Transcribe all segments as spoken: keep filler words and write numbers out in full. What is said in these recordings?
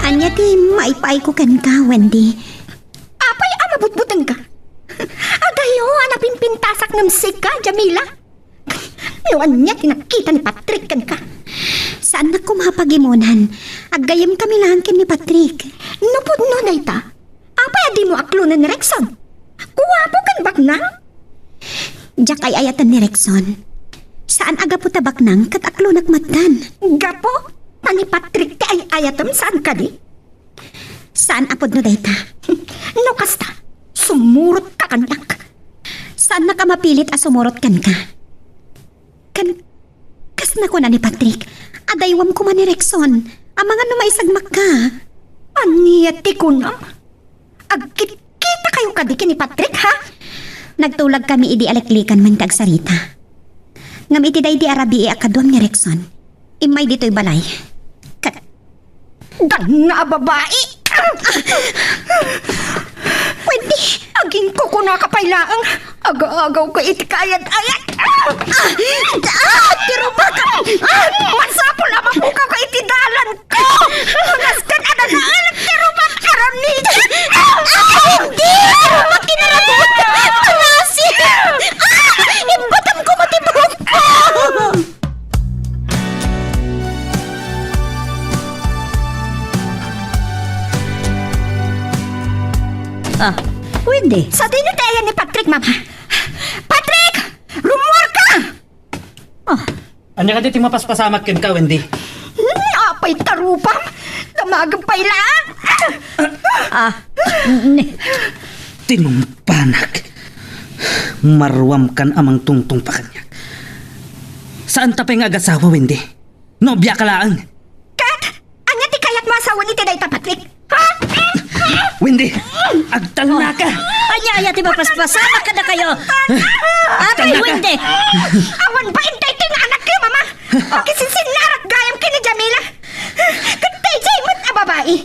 Ania ti maipaayko kenka, Wendy? Apay a mabutbutengka? Adayo a napimpintasak ngem sika, Jamila. No ania ti nakita ni Patrick kenka? Saannak koma a pagimonan. Aggayemkami laeng ken ni Patrick. No pudno dayta, apay a dimo aklonen ni Rexon? Guapo ken baknang? Diak ay-ayaten ni Rexon. Saan a gapu ta baknang ket aklonak met. Gapu ta ni Patrick ti ay-ayatem, saan kadi? Saan a pudno dayta. No kasta, sumurotka kaniak. Saannak a mapilit a sumurot kenka. Ken, kas nakuna ni Patrick, adaywam koma ni Rexon. Amangan no maisagmakka. Ania ti kunam? Agkitkitakayo kadi ken ni Patrick, ha? Nagtulagkami idi aliklikan man ti agsarita. Ngem iti daydi a rabii a kaduam ni Rexon, immay ditoy balay. Ket Ganna a babai! Wendy! Agingkukunaka pay laeng. Agaagawka iti kaayat-ayat. Ah! Ah! Ti rubak! Ah! Masapul a mapukawka iti dalanko! Nasken a nanaelek ti rubak, aramid! Ah! Wendy! Ti rubak, kinarabot! Panasi! Ah! Imbatam ko mati buhok ko! Ah, Wendy. Sadino ti ayan ni Patrick, Mama? Patrick! Rummuarka! Ah. Ania kadi ti mapaspasamak kenka, Wendy? Hmm, apay tarupam? Damagem pay laeng! Ah, ni- Tinungpanak. Maruamkan a mangtungtungpa kaniak. Saanta pay nga agasawa, Wendy. Nobiaka laeng. Ket, ania ti kayatmo a sawen iti dayta, Patrick? Ha? Wendy, agtalnaka! Ania, ania ti mapaspasamak kadakayo? Apay, agtalnaka! Wendy! Awan bain daytoy nga anakyo, Mama! Pakisisinnarak gayam ken ni Jamila! Ket daydiay met a babai!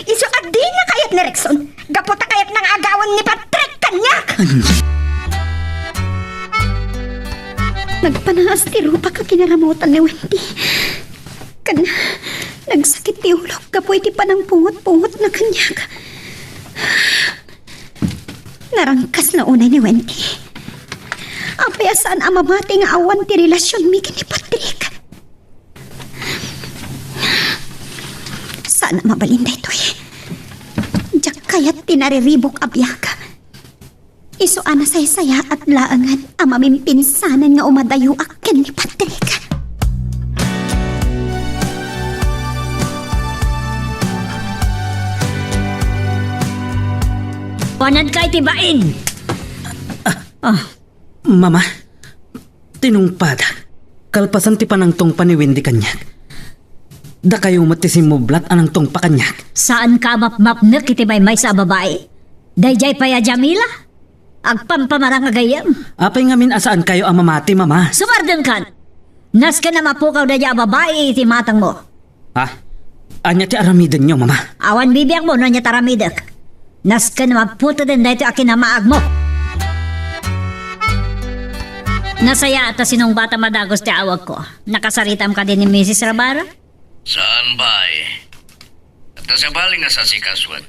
Isu a dina kayat ni Rexon, gapu ta kayatna nga agawen ni Patrick kaniak. Nagpanaas ti rupak a kinaramutan ni Wendy. Ken nagsakit ti ulok gapu iti panangpungot-pungotna kaniak. Narangkasna unay ni Wendy. Apay a saan a mamati nga awan ti relasionmi ken ni Patrick? Saan a mabalin daytoy. Diak kayat ti nariribuk a biag. Isu a nasaysayaat laengen a mamimpinsanen nga umadayoak ken ni Patrick. Kuananka iti bain. Ah. Mama, tinungpadak. Kalpasan ti panangtungpa ni Wendy kaniak, dakayo met ti simmublat a nangtungpa kaniak. Saanka a mapmapnek iti maymaysa a babai. Daydiay pay a Jamila? Agpampamarang a gayyem. Apay ngamin a saankayo a mamati, Mama? Sumardengkan! Nasken a mapukaw daydiay a babai iti imatangmo. Ha? Ania ti aramidenyo, Mama? Awan bibiangmo no ania ti aramidek. Nasken a maputeden daytoy a kinamaagmo. Nasayaat ta sinungbatam a dagus ti awagko. Nakasaritam kadi ni Misis Rabara? Saan, bay. Ta sabali nga sasikasuat.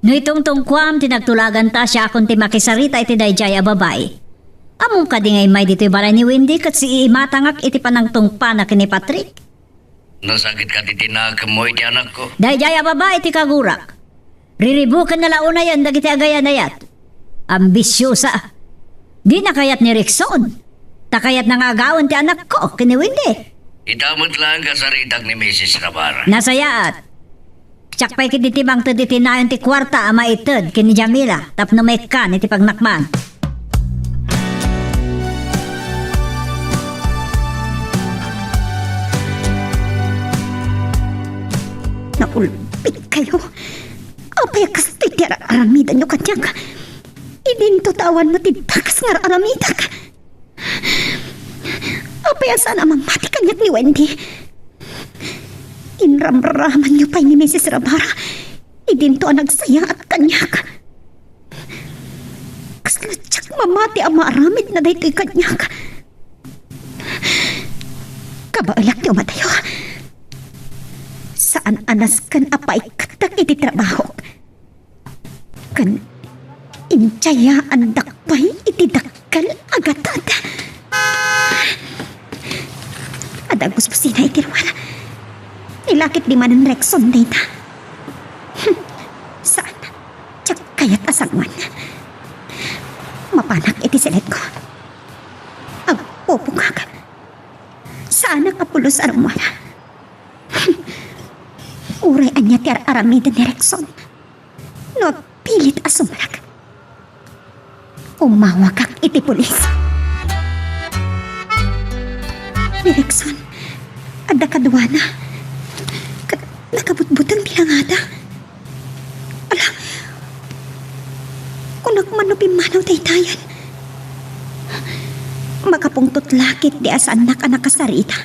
No itungtungkuam ti nagtulaganta, siakon ti makisarita iti daydiay a babai. Ammom kadi nga immay ditoy balay ni Wendy ket siimatangak iti panangtungpana ken ni Patrick? Nasakit kadi ti nakemmo iti anakko? Daydiay a babai ti kagurak. Riribukenna la unayen dagiti agayan-ayat. Ambisiosa. Dina kayat ni Rexon. Ta kayatna nga agawen ti anakko ken ni Wendy. Ita met laeng kasaritak ni Misis Rabara. Nasayaat. Siak pay ketdi ti mangted iti nayon ti kuarta a maited ken ni Jamila tapno maikkan iti pagnakman. Naulbitkayo. Apay a kastoy ti ar-aramidanyo kaniak? Idinto ta awan met ti dakes nga ar-aramidak. Apay a saan a mamati kaniak ni Wendy? Inramramanyo pay ni Misis Rabara idinto a nagsayaat kaniak. Kasla diak mamati a maaramidna daytoy kaniak. Kabaelak ti umadayo. Sa Saan a nasken a paikkatak iti trabahok. Ken intiayaandak pay iti dakkel a gatad. Adda agusbusina iti ruar. Ni laketdi manen Rexon dayta. Hmm, saan. Diak kayat a sangoan. Mapanak iti siletko. Agpupungak. Saanak a pulos a rummuar. Uray ania ti ar-aramiden ni Rexon, no agpilit a sumrek, umawagak iti pulis. Ni Rexon, adda kaduana. Ket nakabutbuteng ti langada. Ala, kunak man no pimmanaw daytayen. Makapungtot la ketdi a saannak a nakasarita.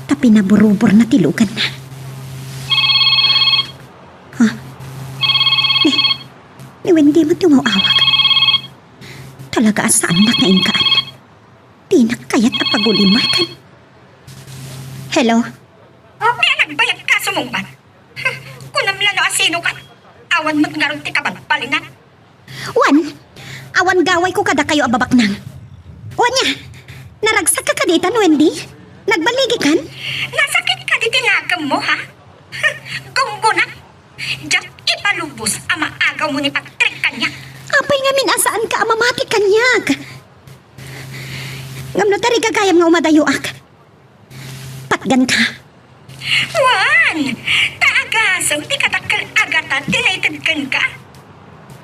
Ta pinaburuborna ti luganna. Ha? Ni, ni Wendy met ti umaw-awag. Talaga a saannak nga inkaan. Dinak kayat a pagulimarkan. Hello? Okay, nagbayag ka sumungbat. Kunam la no asino ka. Awan met ngarud ti kabalbalinan. Wen, awan gawayko kadakayo a babaknang. Wen nia, naragsak ka kadi itan, Wendy? Nagballigi kan? Nasakit kadi ti nagemmo, ha? Gunggonak. Diak ipalubos a maagawmo ni Patrick kaniak. Apay ngamin a saanka a mamati kaniak? Ngem no tarigagayam nga umadayoak, patganka. Wen, ta agasem ti kadakkel a gatad ti naited kenka.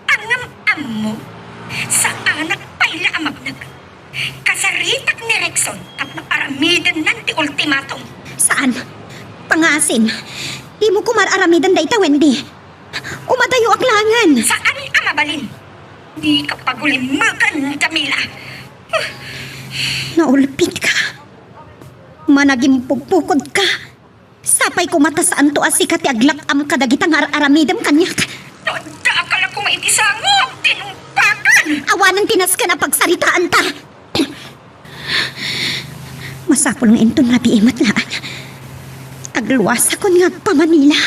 Ngem ammo, saanak pay la a mapnek. Kasaritak ni Rexon tapno aramidennan ti ultimatum. Saan? Pangngaasim. Dimo koma ar-aramiden dayta, Wendy. Umadayoak laengen. Saan a mabalin? Dika pagulimekan, Jamila. Naulpitka. Managimpupukod ka. Sapay koma ta saanto a sika ti aglat-am kadagita nga ar-aramidem kaniak. No adda ka la koma iti sangok, tinumpakan! Awanen ti nasken a pagsaritaanta. Masapul nga inton rabii met laeng. Agluasakon nga agpa-Manila.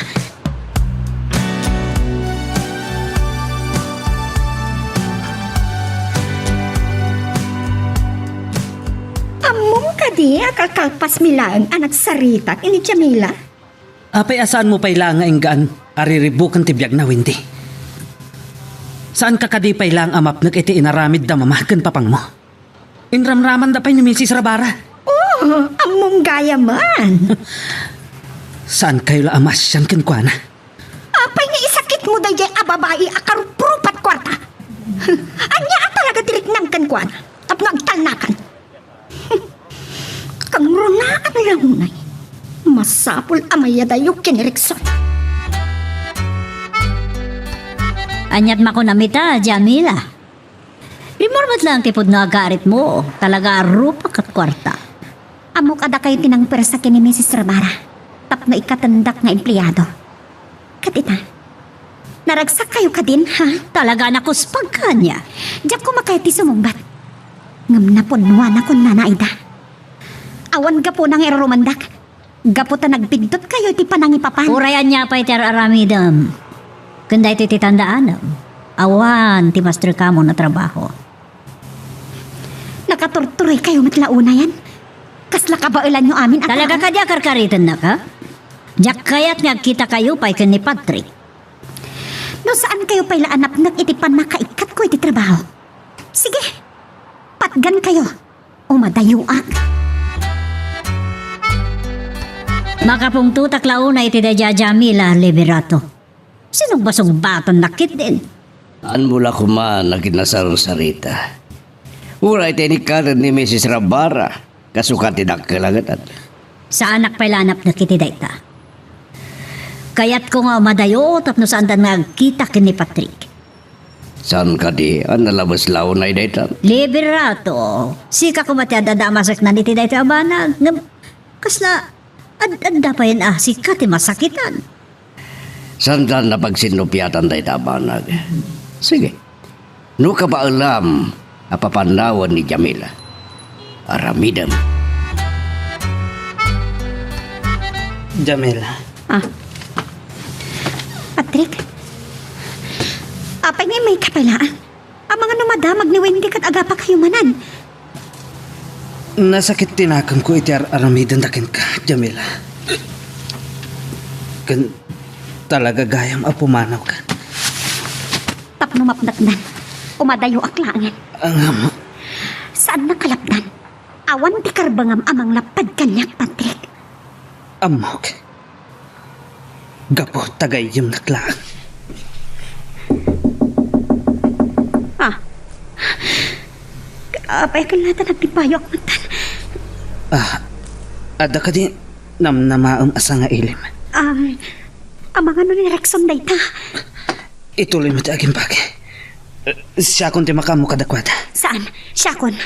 Ammom kadi a kakalpasmi laeng a nagsarita ken ni Jamila? Apay a saanmo pay la nga inggaan a riribuken ti biagna, Wendy? Saanka kadi pay laeng a mapnek iti inaramidda mama ken papangmo? Inramramanda pay ni Misis Rabara. Oh, ammom gayamen. Saankayo la a maasian kenkuana? Apay nga isakitmo daydiay a babai a karuprupat kuarta? Ania a talaga ti riknam kenkuana tapno agtalnakan? Kangrunaan la unay. Masapul a mayadayo ken ni Rexon. Aniat makunam ita, Jamila? Rimmuar met laeng ti pudno a garitmo, talaga a rupa ket kuarta. Ammok a dakayo ti nangpersa ken ni Misis Rabara tapno ikkatendak nga empleado. Ket ita, naragsakkayo kadin, ha? Talaga a nakuspagka ania? Diak koma kayat ti sumungbat. Ngem napunnoanakon nana ida. Awan gapuna nga irurumandak. Gapu ta nagbiddutkayo iti panangipapan. Uray ania pay ti ar-aramidem ken daytoy ti tandaanem, awan ti masterkamon a trabaho. Nakaturturoykayo met la unayen. Kasla kabaelanyo amin a tao. Talaga kadi a karkaritennaka? Diak kayat nga agkitakayo pay ken ni Patrick. No saankayo pay la a napnek iti pannakaikkatko iti trabaho, sige, patgankayo. Umadayoak. Makapungtotak la unay iti daydiay a Jamila Liberato. Sinugbasungbatannak ketdin. Ammo la koma a kinasarsarita. Uray ti inikkaten ni Misis Rabara, kasuka ti dakkel a gatad. Saanak pay la a napnek iti dayta. Kayatko nga umadayo tapno saandan nga agkita ken ni Patrick. Saan kadi a nalabes la unay dayta? Liberato, sika koma ti adda a maseknan iti daytoy a banag. Ngem, kasla, ad-adda payen a sika ti masakitan. Saandan a pagsinnupiatan dayta a banag. Sige. No kabaelam a papannawen ni Jamila, aramidem. Jamila, Ah. Patrick? Apay nga immayka pay laeng? Amangan no madamag ni Wendy ket agapakayo manen. Nasakit ti nakemko iti ar-aramidenda kenka, Jamila. Ken talaga gayam a pumanawka. Tapno mapneknan, umadayoak laengen. Ngem, saan a kalapdan. Awan ti karbengam a manglappad kaniak, Patrick. Ammok. Gapu ta gayyemnak laeng. Ah. Apay ket latta nagtipayoak metten. Ah, adda kadi namnamaem a sangailim? Um, amangan no ni Rexon dayta. Ituloy met ti agimbag. Siakon ti makaammo kadakuada. Saan? Siakon.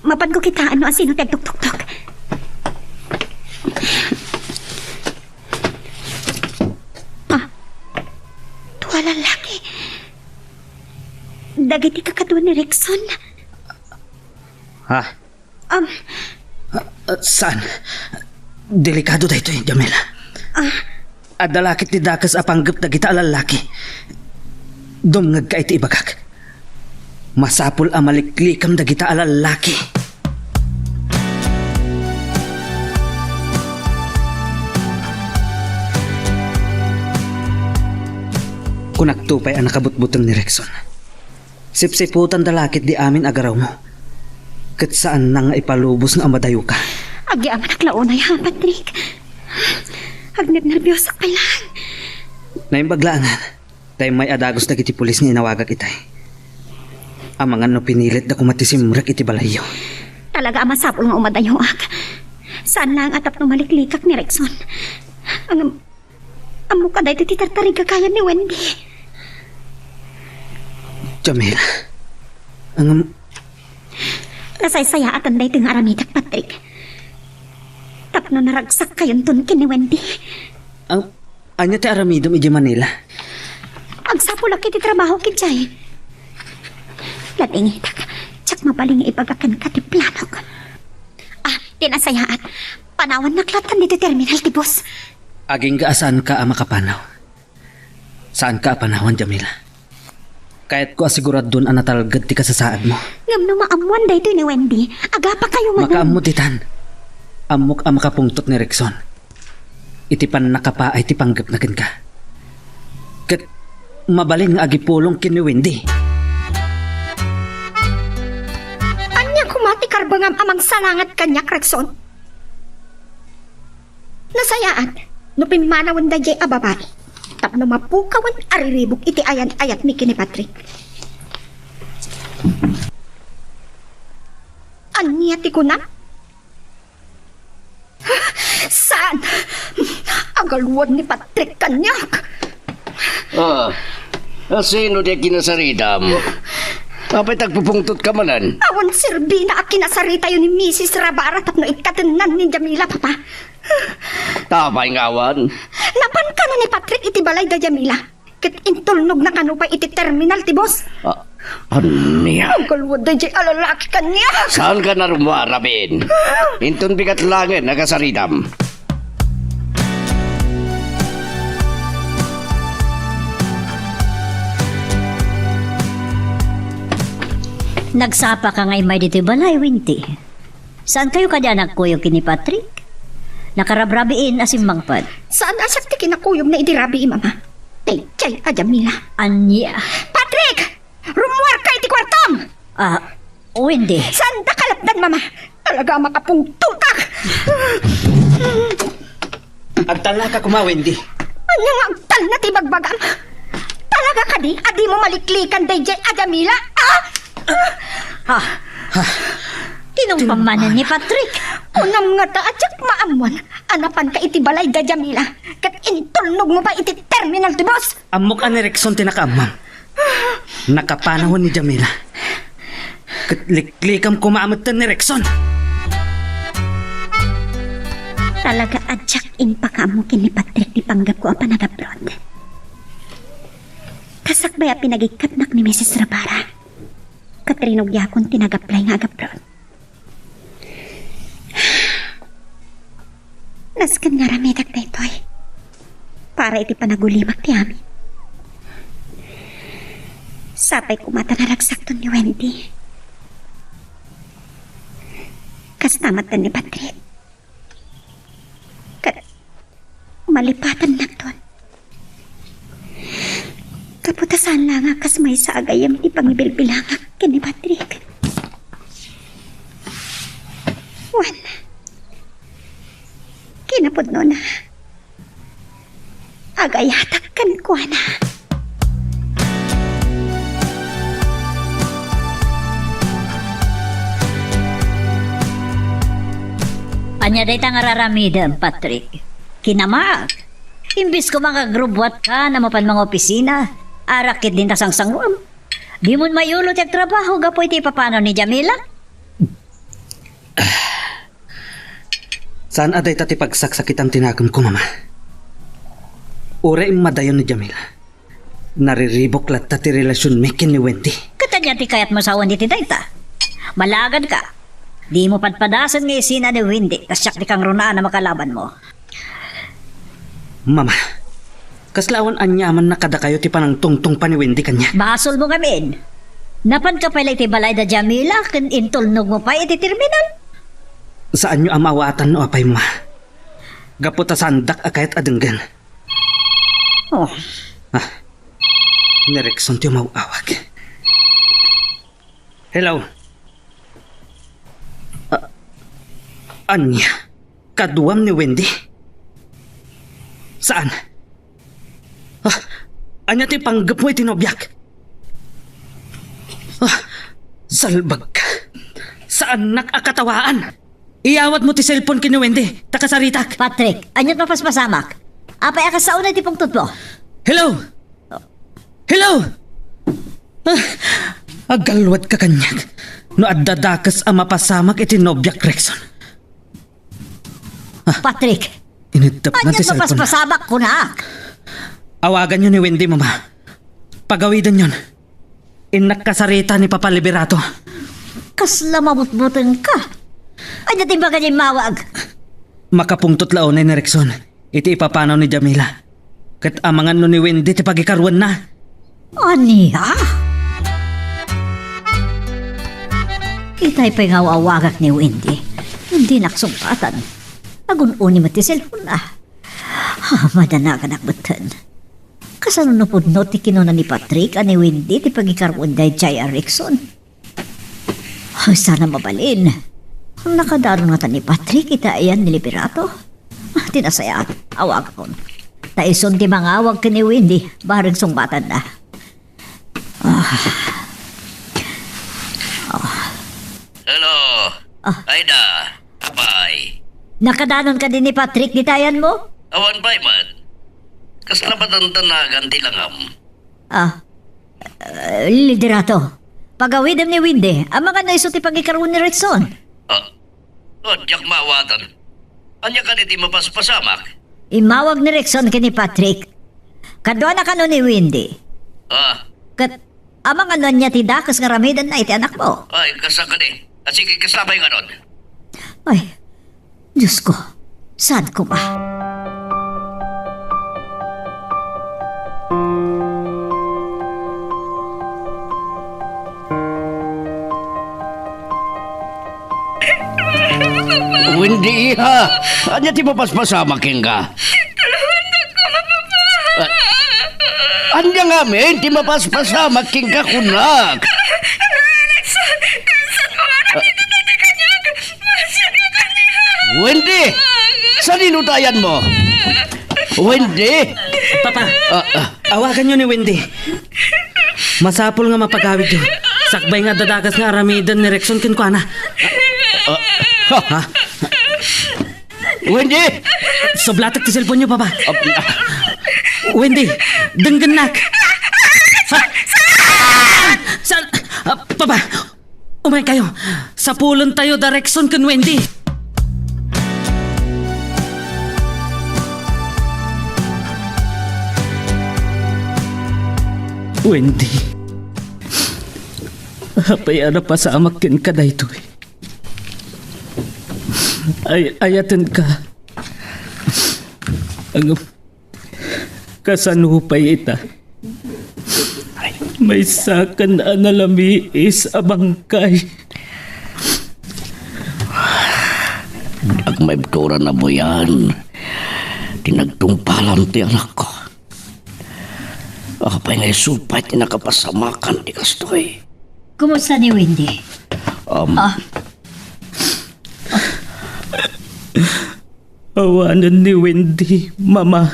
Mapanko kitaen no asino ti agtuktuktok. Ah, tua lallaki. Dagiti kakadua ni Rexon. Ha? Um, Ah, ah, saan? Delikado daytoy, Jamila. Ah. Adda la ket ti dakes a panggep dagita a lallaki. Dumngegka iti ibagak. Masapul a maliklikam dagita a lallaki. Kunakto pay a nakabutbuteng ni Rexon. Sipsiputanda la ketdi amin a garawmo. Ket saanna nga ipalubos no a madayoka. Agyamanak la unay, ha, Patrick? Agnernerbiosak pay laeng. Naimbag laengen ta immay a dagus dagiti pulis nga inawagak itay. Amangan no pinilitda koma ti simrek iti balayyo. Talaga a masapul nga umadayoak. Saan laeng a tapno maliklikak ni Rexon. Ngem, ammok a daytoy ti tartarigagayan ni Wendy. Jamila, ngem, nasaysayaatan daytoy nga aramidek, Patrick. Tapno naragsakkayonton ken ni Wendy. Ang, ania ti aramidem idiay Manila? Agsapulak iti trabahok idiay. Ladingitak, diak mabalin nga ibaga kenka ti planok. Ah, ti nasayaat, panawannak lattan ditoy terminal ti bus. Agingga a saanka a makapanaw. Saanka a panawan, Jamila. Kayatko a siguradon a natalged ti kasasaadmo. Ngem no maammoan daytoy ni Wendy, agapakayo manen. Makaammo ditan. Ammok a makapungtot ni Rexon iti pannakapaay ti panggepna kenka. Ket mabalin nga agipulong ken ni Wendy. Ania koma ti karbengam a mangsalangat kaniak, Rexon? Nasayaat no pimmanawen daydiay a babai tapno mapukawen a riribuk iti ayan-ayatmi ken ni Patrick. Ania ti kunam? Saan! Agaluad ni Patrick kaniak! Ah, asino ti kinasaritam? Apay ta agpupungtotka manen? Awan serbina a kinasaritayo ni Misis Rabara tapno ikkatennan ni Jamila, Papa. Apay nga awan? Napan kano ni Patrick iti balay da Jamila. Ket intulnogna kano pay iti terminal ti bus. Ah, ania? Aggaluad daydiay a lalaki kaniak. Saanka a rummuar, Rabin. Inton bigat laengen a kasaritam. Nagsapaka nga immay ditoy balay, Winti. Saankayo kadi a nagkuyog ken ni Patrick? Nakarabrabiin a simmangpet. Saan a siak ti kinakuyogna idi rabii, Mama? Daydiay a Jamila. Ania? Patrick! Rummuarka iti kuartom! Ah, Wendy. Saanda kalapdan, Mama? Talaga a makapungtotak! Agtalnaka koma, Wendy. Ania nga agtalna ti ibagbagam? Talaga kadi a dimo maliklikan daydiay a Jamila? Ah! Ha? Tinumpam manen ni Patrick. Kunam ngata a diak maammuan a napanka iti balay da Jamila ket intulnogmo pay iti terminal ti bus. Ammok a ni Rexon ti nakaammam. Nakapanawan ni Jamila. Ket liklikam koma a metten ni Rexon. Talaga a diak impakaammo ken ni Patrick ti panggepko a panagabroad. Kasakbay a pinagikkatnak ni Misis Rabara, ket rinugiakon ti nag-apply nga agabroad. Nasken nga aramidek daytoy para iti panagulimak ti amin. Sapay koma ta naragsakton ni Wendy. Kasta met ken ni Patrick. Ket malipatannakton. Gapu ta saan la nga kas maysa a gayyem ti pangibilbilangak ken ni Patrick. Wen, kinapudnona, agayatak kenkuana. Ania dayta nga ar-aramidem, Patrick? Kinamaak. Imbes koma nga agrubbuatka no mapan mangopisina, arak ketdin ta sangsanguem. Dimon mayulo ti agtrabaho gapu iti ipapanaw ni Jamila? Saan a dayta ti pagsaksakitan ti nakemko, Mama. Uray immadayon ni Jamila, nariribuk latta ti relasionmi ken ni Wendy. Ket ania ti kayatmo sawen iti dayta? Malagadka. Dimo padpadasen nga isina ni Wendy ta siak ti kangrunaan a makalabanmo. Mama, kasla awan aniamanna kadakayo ti panangtungtungpa ni Wendy kaniak. Basolmo ngamin. Napanka pay la iti balay da Jamila ken intulnogmo pay iti terminal? Saanyo a maawatan no apay, Ma. Gapu ta saandak a kayat a denggen. Oh. Ah, ni Rexon ti umaw-awag. Hello? Ah, ania? Kaduam ni Wendy? Saan? Ah, ania ti panggepmo iti nobiak? Ah, salbag ka. Saannak a katawaan. Iyawatmo ti cellphone ken ni Wendy, ta kasaritak. Patrick, aniat mapaspasamak? Apay a kas sao na iti pungtotmo? Hello? Hello? Ah, agalwadka kaniak no adda dakes a mapasamak iti nobiak, Rexon. Ah. Patrick, iniddep na ti cellphone. Aniat mapaspasamak kunak? Awaganyo ni Wendy, Mama. Pagawidenyon. Innak kasarita ni Papa Liberato. Kasla mabutbutengka. Ania ti imbagam nga immawag? Makapungtot la unay ni Rexon iti ipapanaw ni Jamila. Ket amangan no ni Wendy ti pagikaruenna. Ania? Itay pay nga aw-awagak ni Wendy. Dinak sungbatan. Agun-uni met ti cellphone-na. Ah, madanaganak metten. Kasano no pudno ti kinuna ni Patrick a ni Wendy ti pagikaruen daydiay a Rexon? Ay, sana mabalin. Nakadaron ngata ni Patrick iti ayan ni Liberato? Ah, ti nasayaat, awagakon. Ta isun ti mangawag ken ni Wendy, bareng sungbatanna. Ah. Ah. Hello. Ah. Aida, apay. Nakadanon kadi ni Patrick dita ayanmo? Awan pay met. Kasla madandagan ti langam. Ah. Eh, Liberato, pagawidem ni Wendy, amangan no isu ti pagikaruen ni Rexon. Ah. Oh, diak maawatan. Ania kadi ti mapaspasamak? Immawag ni Rexon ken ni Patrick. Kaduana kano ni Wendy. Ah. Ket amangan no ania ti dakes nga aramidenna iti anakmo. Ay, kasta kadi. Ah, sige, kasta pay ngarud. Ay, Diyos ko, saan koma? Wendy, iha! Ania ti mapaspasamak kenka? Tulongan ako, Papa! Ah, ania ngamin ti mapaspasamak kenka, kunak? Alex, kansan mo nga nakita ti kaniak? Masiak nga kaniak! Wendy! Sadino ta ayanmo? Wendy! Papa, ah, ah, awaganyo ni Wendy. Masapul nga mapagawidyo. Sakbay nga adda dakes nga aramiden ni Rexon kenkuana. Ah, ha? Ha? Wendy! Sublatek ti cellphone-yo, Papa. Ah, Wendy, denggennak. Ha? Saan? Ah, Papa, umaykayo. Sapulentayo da Rexon ken Wendy. Wendy, apay a napasamak kenka daytoy? Ay, ayatenka. Ngem kasano pay ita? Maysakan a nalamiis a bangkay. Agmaibturan a buyan ti nagtungpalan ti anakko. Apay nga isu pay ti nakapasamakan ti kastoy? Kumusta ni Wendy? Um, Ah. Awanen ni Wendy, Mama.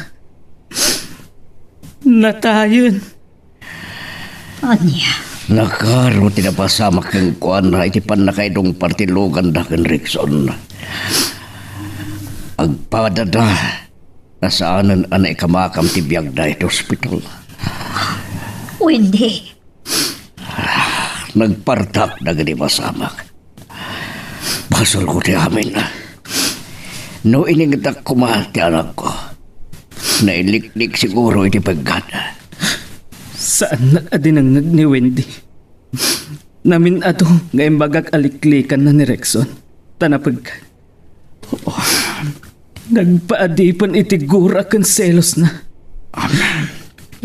Natayen. Ania? Nakaro ti napasamak kenkuana iti pannakaidungpar ti luganda ken Rickson. Agpadada, nasaanen a naikamakam ti biagda iti ospital. Wendy. Nagpartak dagiti pasamak. Basolko ti amin. No iningtak koma ti anakko, nailiklik siguro iti peggad. Saan a dinengngeg ni Wendy. Namin-ado nga imbagak a liklikanna ni Rexon, ta napeggad. Nagpaadipen iti gura ken selosna.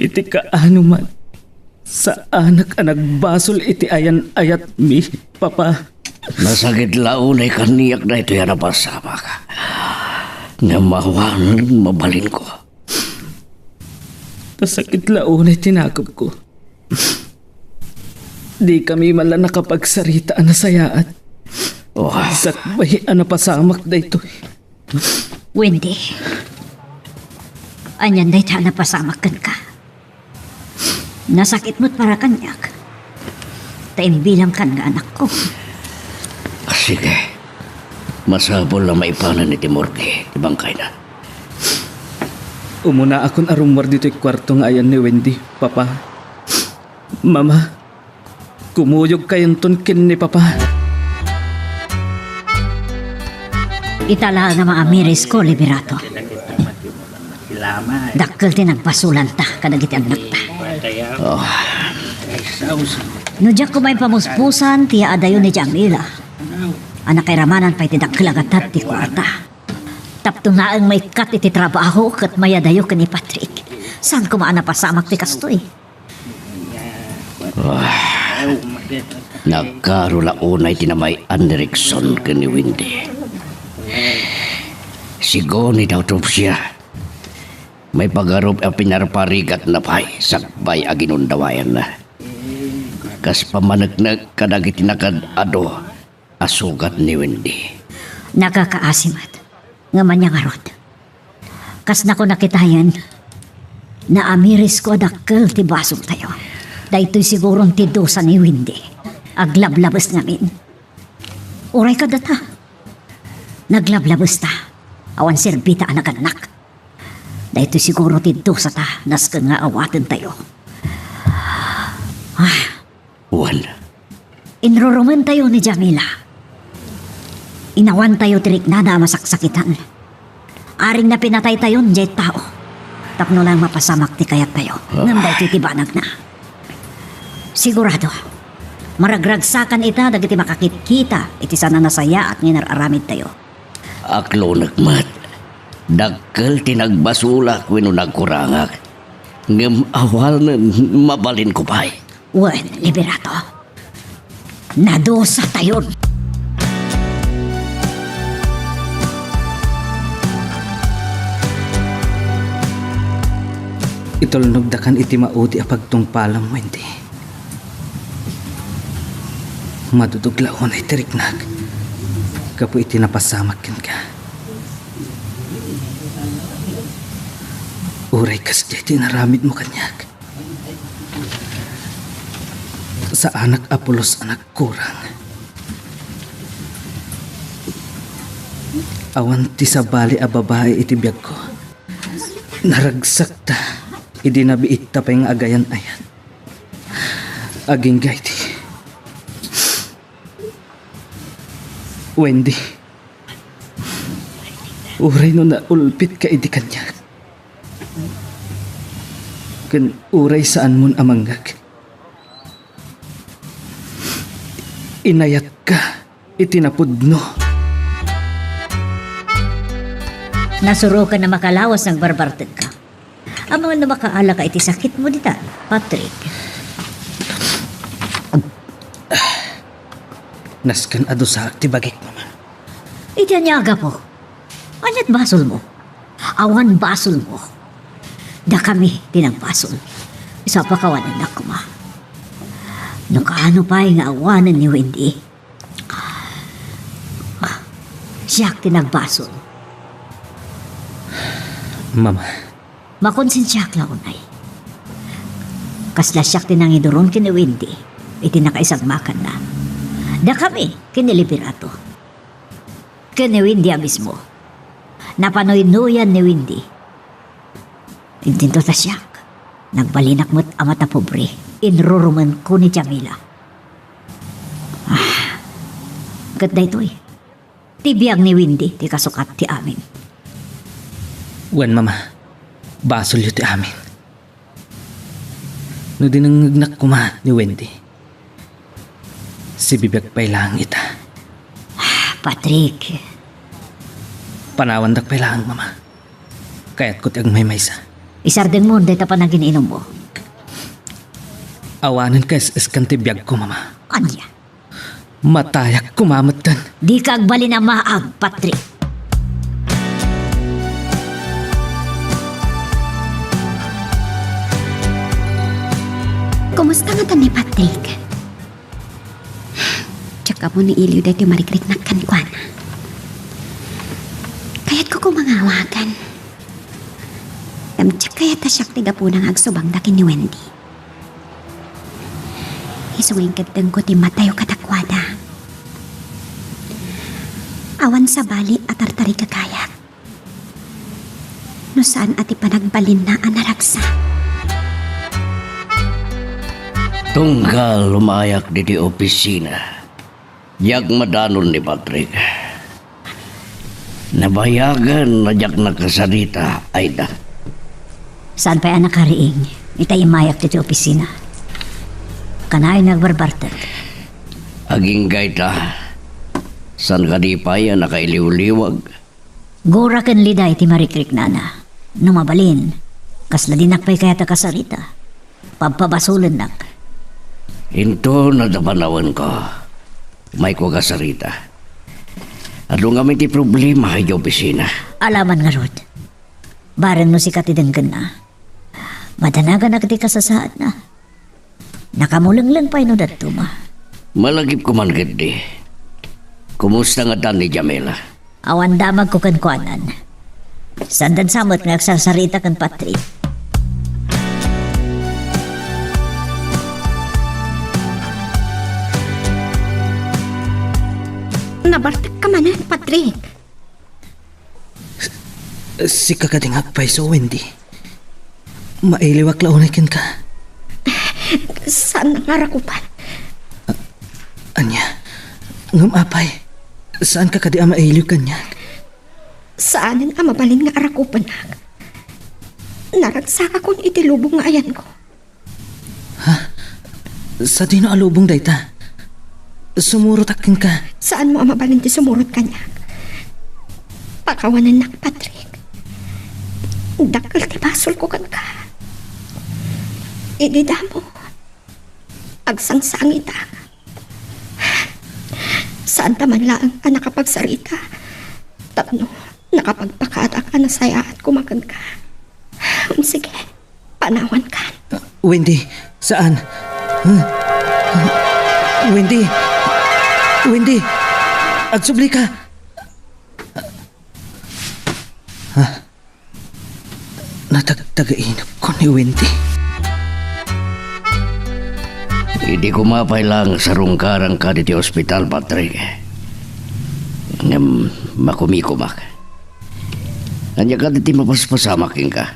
Iti kaano man, saanak a nagbasol iti ayan-ayatmi, Papa. Nasakit la unay kaniak daytoy a napasamak. Ngem awan mabalinko. Nasakit la unay ti nakemko. Dikami man la nakapagsarita a nasayaat. Oh. Sakbay a napasamak daytoy. Wendy, anian dayta a napasamak kenka? Nasakit met para kaniak. Ta imbilangkan nga anakko. Sige. Masapul a maipanan iti morgue ti bangkayna. Umunaakon a rummuar ditoy kuarto nga ayan ni Wendy, Papa. Mama, kumuyogkayonton ken ni Papa. Ita la nga maamirisko, Liberato. Dakkel ti nagbasolanta kadagiti annakta. Oh. No diak koma impamuspusan ti yaadayo ni Jamila, a nakairamanan pay ti dakkel a gatad ti kuarta. Tapno laeng maikkat iti trabaho ket mayadayo ken ni Patrick. Saan koma a napasamak ti kastoy? Ah, nagkaro la unay ti namay-an ni Rickson ken ni Wendy. Sigun iti autopsia, maipagarup a pinarparigatna pay sakbay a ginundawayanna. Kas pammaneknek kadagiti nakaad-adu a sugat ni Wendy. Nakakaasi met, ngem ania ngarud? Kasna ko nakitayen, naamirisko a dakkel ti basoltayo. Daytoy siguron ti dusa ni Wendy. Aglablabes ngamin. Uray kadata, naglablabesta. Awan serbita a nagannak. Daytoy siguro ti dusata nasken nga awatentayo. Ah. Wen. Inrurumentayo ni Jamila. Inawantayo ti riknada a masaksakitan. Aring napinataytayon diay tao. Tapno laeng mapasamak ti kayattayo. Ah. Ngem daytoy ti banagna. Sigurado, maragragsakan ita dagiti makakitkita iti saan a nasayaat nga inar-aramidtayo. Aklonek met. Dakkel ti nagbasolak wenno nagkurangak. Ngem awanen mabalinko pay. Wen, Liberato. Nadusatayon. Itulnogdakan iti maudi a pagtungpalam, Wendy. Madudog la unay ti riknak gapu iti napasamak kenka. Uray kasdiay ti inaramidmo kaniak, saanak a pulos a nagkurang. Awan ti sabali a babai iti biagko. Naragsakta idi nabiitta pay nga agayan-ayat. Agingga iti, Wendy, uray no naulpitka idi kaniak, ken uray saanmon a mangngeg, inayatka iti napudno. Nasuroken a makalawas no agbarbartekka. Amangan no makaalaka iti sakitmo ditan, Patrick. Nasken a dusaek ti bagik, Mama. Iti ania a gapu? Ania't basolmo? Awan basolmo. Dakami ti nagbasol. Isu a pakawanennak koma. No kaano pay nga awanen ni Wendy, siak ti nagbasol. Mama. Makonsensiaak la unay. Kasla siak ti nangiduron ken ni Wendy iti nakaisagmakanna. Dakami ken ni Liberato. Ken ni Wendy a mismo. Napanuynuyan ni Wendy. Idinto ta siak. Nagbalinak met a matapobre. Inrurumenko ni Jamila. Ah, ket daytoy, ti biag ni Wendy ti kasukat ti amin. Wen, Mama, basolyo ti amin. No dinengngegnak koma ni Wendy, sibibiag pay laeng ita. Ah, Patrick. Panawandak pay laeng, Mama. Kayatko ti agmaymaysa. Isardengmon dayta panagin-inummo. Awanen kaes-eskan ti biagko, Mama. Ania? Matayak koma metten. Dika agbalin a maag, Patrick. Kumusta ngatan ni Patrick? Diak ammo no iliw daytoy marikriknak kenkuana. Kayatko koma nga awagan. Ngem diak kayat a siak ti gapuna nga agsubangda ken ni Wendy. Isu nga inkeddengko ti matayo kadakuada. Awan sabali a tartarigagayak no saan a ti panagbalinna a naragsak. Tunggal umayak ditoy opisina, diak madanon ni Patrick. Nabayagen a diak nakasarita, Aida. Saan pay a nakariing ita immayak ditoy opisina. Kanayon nga agbarbartek. Agingga ita, saan kadi pay a nakailiwliwag? Gura ken Liday ti marikriknana. No mabalin, kasla dinak pay kayat a kasarita. Pabpabasolennak. Inton adda panawenko, umayko a kasarita. Adu ngamin ti problema idiay opisina. Alaman ngarud. Bareng no sika ti denggenna. Madanaganak ti kasasaadna. Nakamulengleng pay no dadduma. Malagipko man ketdi. Kumusta ngatan ni Jamila? Awan damagko kenkuanan. Saandan sa met nga agsarsarita ken Patrick. Nabartekka manen, Patrick. Sika kadi nga agpayso, Wendy? Mailiwak la unay kenka. Saan nga arakupan. A-, ania? Ngem apay, saanka kadi a mailiw kaniak? Saanen a mabalin nga arakupennak. Naragsakakon iti lubong nga ayanko. Ha? Sadino a lubong dayta? Sumurotak kenka. Saanmo a mabalin ti sumurot kaniak. Pakawanennak, Patrick. Dakkel ti basolko kenka. Idi damo, agsangsangitak. Saanta man laeng a nakapagsarita tapno nakapagpakaadak a nasayaat koma kenka. Sige, panawankan. Wendy, saan? Huh? Wendy! Wendy! Agsublika! Ha? Natagtagainepko ni Wendy. Idi koma pay laeng sarungkarangka ditoy ospital, Patrick. Ngem makumikomak. Ania kadi ti mapaspasamak kenka?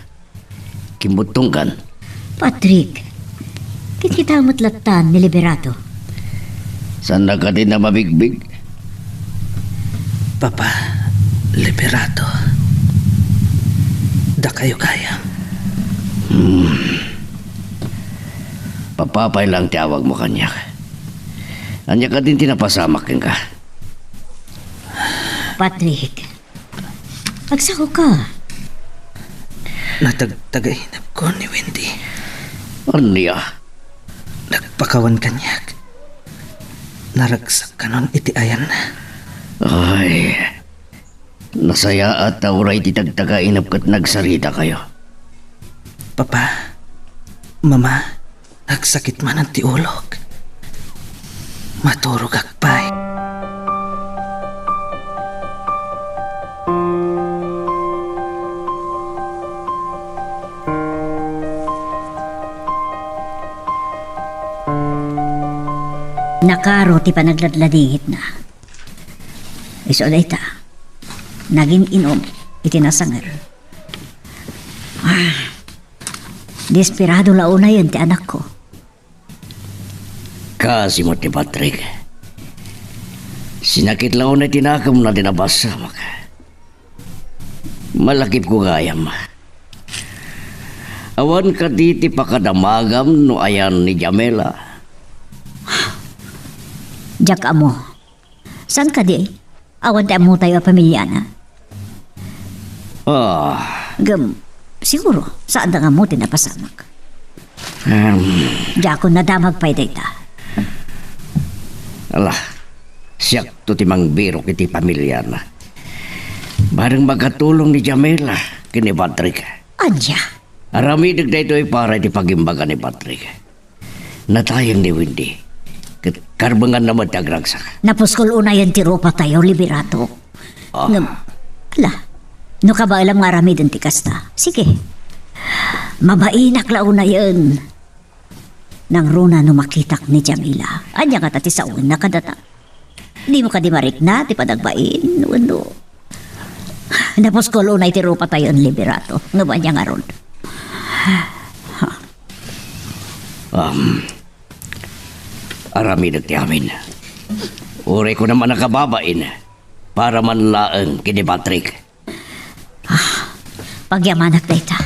Kimbuttongkan. Patrick, kitkita met lattan ni Liberato. Saannak kadi a mabigbig? Papa, Liberato. Dakayo gayam. Hmm. Papa pay laeng ti awagmo kaniak. Ania kadi ti napasamak kenka? Patrick, Agsaoka. Natagtagainepko ni Wendy. Ania? Nagpakawan kaniak. Naragsak kanon iti ayanna. Ay, nasayaat ta uray ti tagtagainep ket nagsaritakayo. Papa, Mama, nagsakit manen ti ulok. Maturogak pay. Nakaro ti panagladladingitna. Isu dayta, nagin-inom iti nasanger. Ah, desperado la unayen ti anakko. Kaasi met ni Patrick. Sinakit la unay ti nakemna ti napasamak. Malakipko gayam. Awan kadi ti pakadamagam no ayan ni Jamila? Diak ammo. Saan kadi? Awan ti ammotayo a pamiliana? Ah. Ngem, siguro, saanda nga ammo ti napasamak. Em. Diakon nadamag pay dayta. Ala, siakto ti mangbirok iti pamiliana. Bareng makatulong ni Jamila ken ni Patrick. Ania? Aramidek daytoy para iti pagimbaga ni Patrick. Natayeng ni Wendy. Ket karbenganna met ti agragsak. Napuskol unayen ti rupatayo, Liberato. Ah. Ngem, ala, no kabaelam nga aramiden ti kasta, sige. Mabainak la unayen. Nangruna no makitak ni Jamila. Ania ngata ti sawenna kadata? Dimo kadi marikna ti panagbain wenno napuskol unay ti rupatayon, Liberato? Ngem ania ngarud? Um, aramidek ti amin. Uray kunam a nakababain para man laeng ken ni Patrick. Ah, pagyamanak dayta.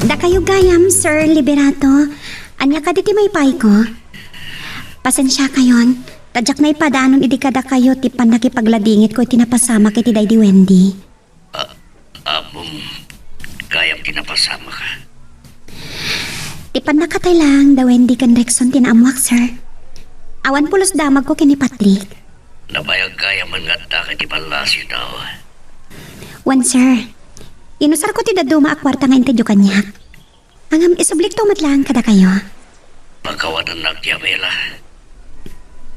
Dakayo gayam, Sir Liberato. Ania kadi ti maipayko? Pasensiakayon, ta diak naipadanon idi kadakayo ti pannakipagladingitko iti napasamak iti daydi Wendy. A-, ammom, gayam ti napasamak. Ti pannakatay laeng da Wendy ken Rexon ti naammoak, sir. Awan pulos damagko ken ni Patrick. Nabayag gayam nga adda iti pallasioyo. Wen, sir. Inusarko ti dadduma a kuarta nga intedyo kaniak. Ngem isublikto met laeng kadakayo. Pakawanennak ti Jamila.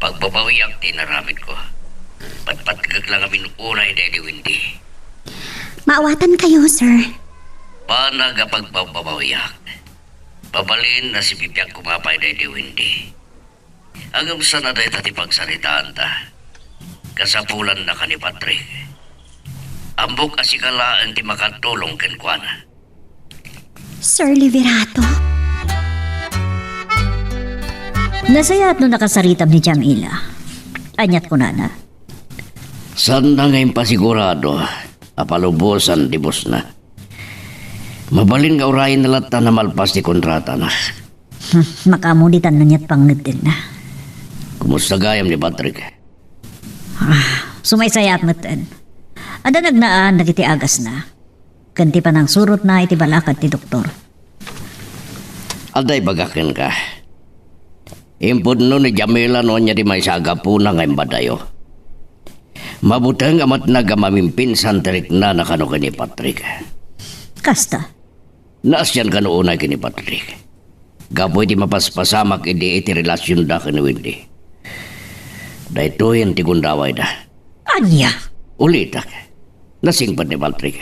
Pagbabawiak ti inaramidko. Patpatgek la ngamin unay daydi Wendy. Maawatankayo, sir. Banag a pagbabawiak. Mabalin a sibibiag koma pay daydi Wendy. Ngem saan a dayta ti pagsaritaanta. Kasapulanna ken ni Patrick. Ammok a sika laeng ti makatulong kenkuana. Sir Liberato? Nasayaat no nakasaritam ni Jamila. Aniat kunana? Saanna nga impasigurado a palubosan ti busna. Mabalin nga urayna latta a malpas ti kontratana. Hmm, makaammo ditan no aniat pangngedna. Kumusta gayam ni Patrick? Ah, sumaysayaat metten. Adda nagnaan dagiti agasna ken ti panangsurotna iti balakad ti doktor. Adda ibagak kenka. Impudno ni Jamila no ania ti maysa a gapuna nga imbagayo. Mabuteng a matnag a mamimpinsan ti riknana kano ken ni Patrick. Kasta? Naasian kano unay ken ni Patrick. Gapu iti mapaspasamak idi iti relasionda ken ni Wendy. Daytoyen ti gundawayda. Ania? Ulitek. Nasingpet ni Patrick.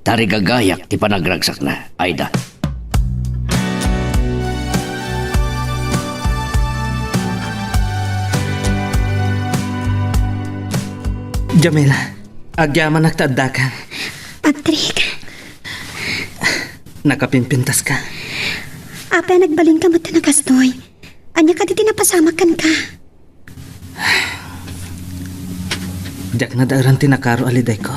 Tarigagayak ti panagragsakna. Ayda. Jamila, agyamanak ta addaka. Patrick. Nakapimpintaska. Apay a nagbalinka met a nakastoy? Ania kadi ti napasamak kenka? Diak nadaeran ti nakaro a lidayko.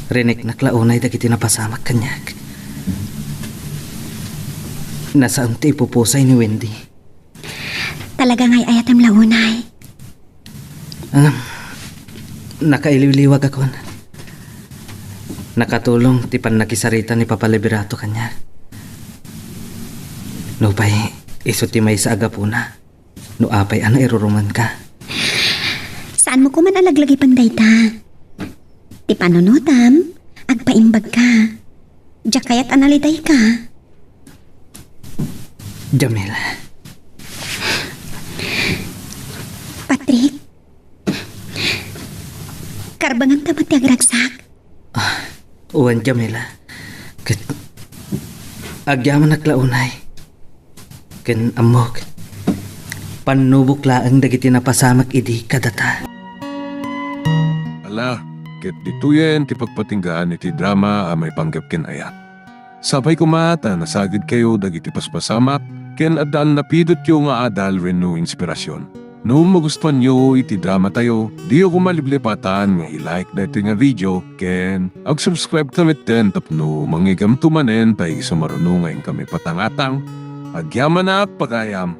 Riniknak la unay dagiti napasamak kaniak. Nasaem ti ipupusay ni Wendy. Talaga nga ay-ayatem la unay. Ah, nakailiwliwagakon. Nakatulong ti pannakisarita ni Papa Liberato kaniak. Nupay, isu ti maysa a gapuna. No apay a nairurumanka. Saanmo koman a laglagipen dayta. Ti panunotam, agpaimbagka. Diak kayat a nalidayka. Jamila. Patrick, karbenganta met ti agragsak. Ah, wen, Jamila. Ket agyamanak la unay. Ken ammok, pannubok laeng dagiti napasamak idi kadata. Ala, ket ditoyen ti pagpatinggaan iti drama a maipanggep ken ayat. Sapay koma ta nasagidkayo dagiti paspasamak ken adda a napidotyo nga adal wenno inspirasyon. No magustuanyo iti dramatayo, diyo koma liplipatan nga i-like daytoy nga video ken ag-subscribe ta metten tapno mangigamto manen ta isu maruno nga inkami patangatang. Agyamanak, pagayam!